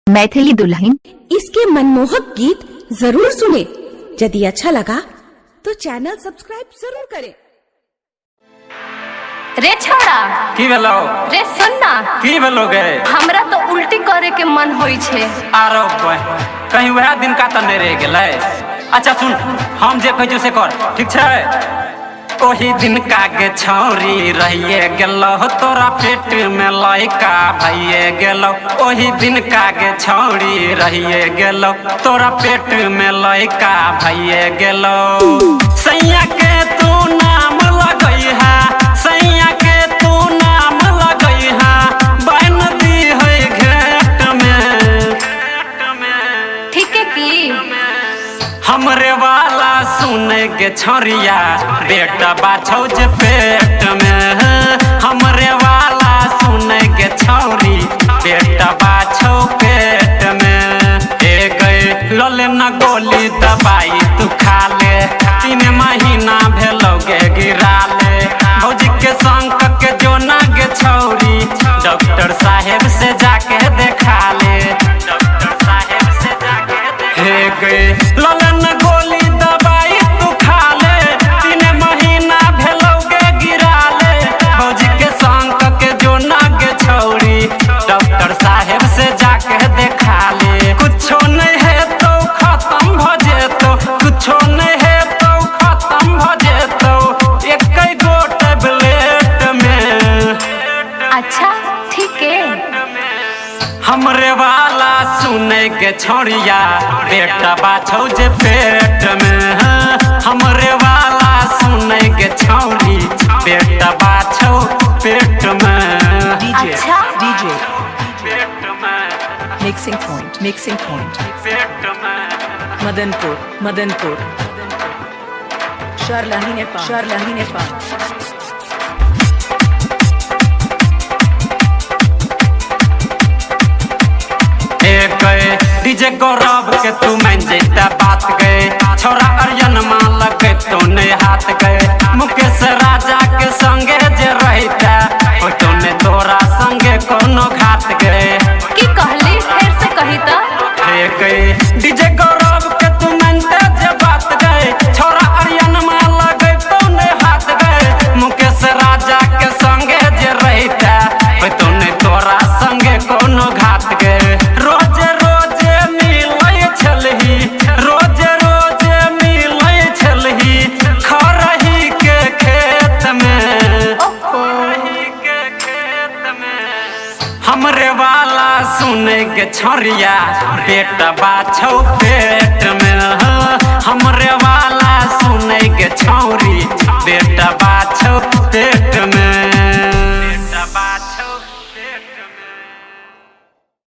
मैथिली दुल्हन। इसके मनमोहक गीत जरूर सुने। यदि अच्छा लगा तो चैनल सब्सक्राइब जरूर करें। रे छोड़ा। की भेलौ? रे सुन ना। की भेलौ गे? हमरा तो उल्टी करे के मन होई छे। आरो कहीं वएह दिन का तऽ नहि रहि गेलै। अच्छा सुन, हम जे कहै छियौ से कर, ठीक छै? ओही दिन का गे छौरी रहिए गेलौ, तोरा पेट में लइका भइए गेलौ। ओही दिन का गे छौरी रहिए गेलौ, तोरा पेट में लइका भइए गेलौ। सैया के तू नाम लगैहा, सैया के तू नाम लगैहा, बान्हि दी है घेट में। ठीक है की? हमरे वाला सुने के छोरिया, बेटा बाछौ जे पेट में। हमरे वाला सुने के छौरी, बेटा बाछौ पेट में। ए गए लले न गोली दवाई तू खा ले, 3 महीना भेलौ गे गिरा ले। भौजी के संग के जो ना गे छौरी, डॉक्टर साहेब से जाके देखा ले। डॉक्टर साहेब से जाके हे गए ललन गोली दवाई तू खा ले, 3 महीना भेलौ गे गिरा ले। भौजी के संग के जो ना गे छौरी, डॉक्टर साहेब से जाके देखा ले। कुछो नहीं है तो खत्म भ जेतौ, कुछो नहीं है तो खत्म भ जेतौ, एक गो टेबलेट में। अच्छा ठीक है। हमरे वाला सुने के छोड़िया, बेटा बाछौ जे पेट में। हमरे वाला सुने के छौरी, बेटा बाछौ पेट में। अच्छा। DJ पेट में। Mixing point, mixing point. पेट में। Madanpur, Madanpur, Sharlahi Nepal, Sharlahi Nepal. DJ Gaurav के तू मान जैता बात गए, छोरा अरियन मां लगे तो ने हाथ गए। मुकेश राजा के संगे जे रहता, हो तो ने तोरा संगे कोनो घात गए। की कहली? फिर से कही त। हे गए डीजे गौरव के तू मानते जे बात गए, छोरा अरियन मां लगे तो ने हाथ गए। मुकेश राजा के संगे जे रहता, हो तो ने तोरा संगे कोनो घात गए। रोज रोज मिलै छलही, रोज रोज मिलै छलही, खरही के खेत में। हमरे वाला सुने के छोरिया, बेटा बाछौ पेट में। हमरे वाला सुने के छौरी, बेटा बाछौ पेट में।